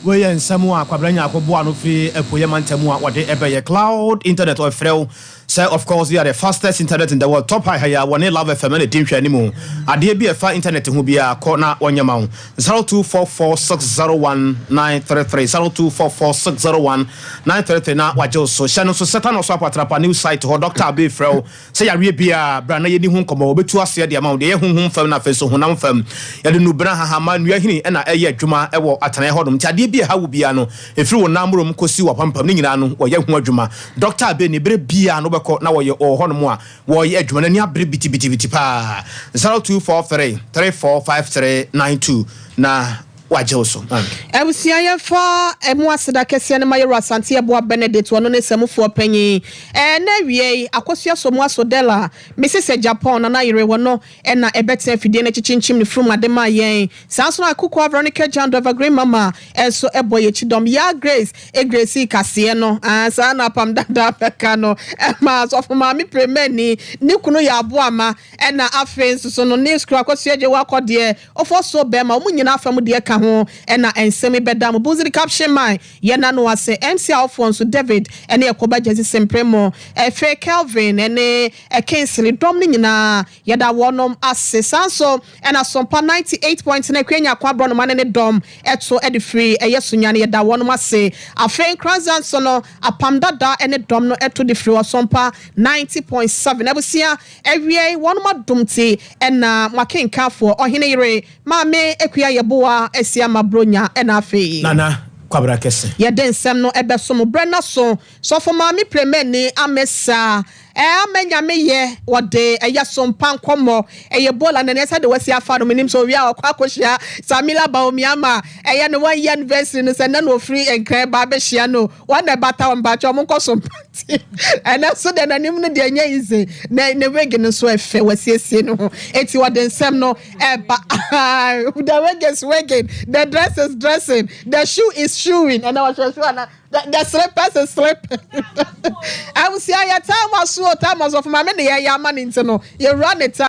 Wei yɛ nsɛm a Kwabena Nyarko boa ano firi Apueɛ mantam a wɔde bɛyɛ Cloud Internet. Ɔfrɛ wo. Sɛ of course we are the fastest internet in the world top high ha yi a wɔne Love FM na ɛdi nhwɛanimu. Adeɛ bi a ɛfa internet ho biara kɔ na wɔnyɛ ma wo. 0244601933 0244601933 na wagye wo so. Hyɛ no nso sɛ Thanos Apatrapa new site hɔ Doctor Abbey frɛ wo sɛ yareɛ biara bra na yɛni ho nkɔmmɔ wɔbɛtu aseɛ de ama wo deɛ ɛyɛ honhom fam na afei nso honam fam. Yɛde nnubena, hahama, nnua hini na ɛyɛ adwuma wɔ atenaeɛ hɔnom nti adeɛ bi a ɛha wo biara no ɛfiri wo nan mmrom kɔsi w'apampam ne nyinaa no wɔyɛ ho adwuma. Dɔkta Abe ni, berɛ biara no wobɛkɔ na wɔyɛ ɔwɔ hɔnom a wɔreyɛ adwuma, n'ani abere bitibitibiti paa. 0243 345392 na wagye wo so. Amen. Abusua yɛmfa ɛmu aseda kɛseɛ no ma Yɛwura Asante Yeboah Benedict ɔno ne samufoɔ panyin. Ɛɛ na awiei Akosua Somoa Sodela, Mrs Agyapong, Nana Yere ɔno na ɛbɛtena afidie no akyi kyinkyim ne furum ade maa yɛn. Saa nso na Akukua Veronica Jando Evergreen Mama nso bɔ yɛn akyi dɔm. Yaa Grace Gracie kaseɛ no, ah, saa na Apam Dada bɛka no. Ɛma Asɔfo Maame Premani ne kunu yɛ aboama. Ɛna afei nso so no, News Crew Akosua Agyewa Kɔdeɛ, Ofosuo Bɛɛma, wɔn nyinaa afa mu deɛ ka ho. Ɛna nsɛm yi bɛda mo. Buzidi Caption Man, yɛn ano ase. MC Alphonse David ne Ɛkɔba Gyasi Sempremo, Efe Kelvin ne Kingsley dɔm no nyinaa Yɛda wɔnom ase. Saa nso na Sompa 98.9 Akua Nyarko Aborɔnoma ne ne dɔm to de firi ɛyɛ Sunyani. Yɛda wɔnom ase. Afei Nkoranza nso no, Apam Dada ne dɔm no to de firi Ɔsompa 90.7. Abusua, awiei wɔnom adom ti na mo akenkanfoɔ, Ɔhene Yere, Maame Akua Yeboah Asiamah Bronya na afei. Nana Kwabena Kɛse. Yɛde nsɛm no bɛso mo berɛ no aso. Sɔfo Maame Premani Amesa Ɛɛ ama nyame yɛ wɔde ɛyɛ sompa nkɔmɔ ɛyɛ bola na nea sɛde wasi afa no menim sɛ owia a ɔkɔ akɔhyia Samila Bawumia ama ɛyɛ ne one year anniversary no sɛ nnɛ na ofiri Nkran ba abɛhyia no wɔn na ɛbata wɔn mpakyɛ wɔn nkɔ sompa ti ɛnɛ so deɛ n'anim no deɛ ɛnyɛ easy na ne wig no nso ɛfɛ wasiesie ne ho eti wɔde nsɛm no ɛba the wig is wigging the dress is dressing the shoe is shoeing ɛnɛ wɔhyɛ shoe ana The the slippers is slipping. Abusua yɛ time aso o time aso fama me ne yɛ yɛ ama ne nti no yɛwura ne ta.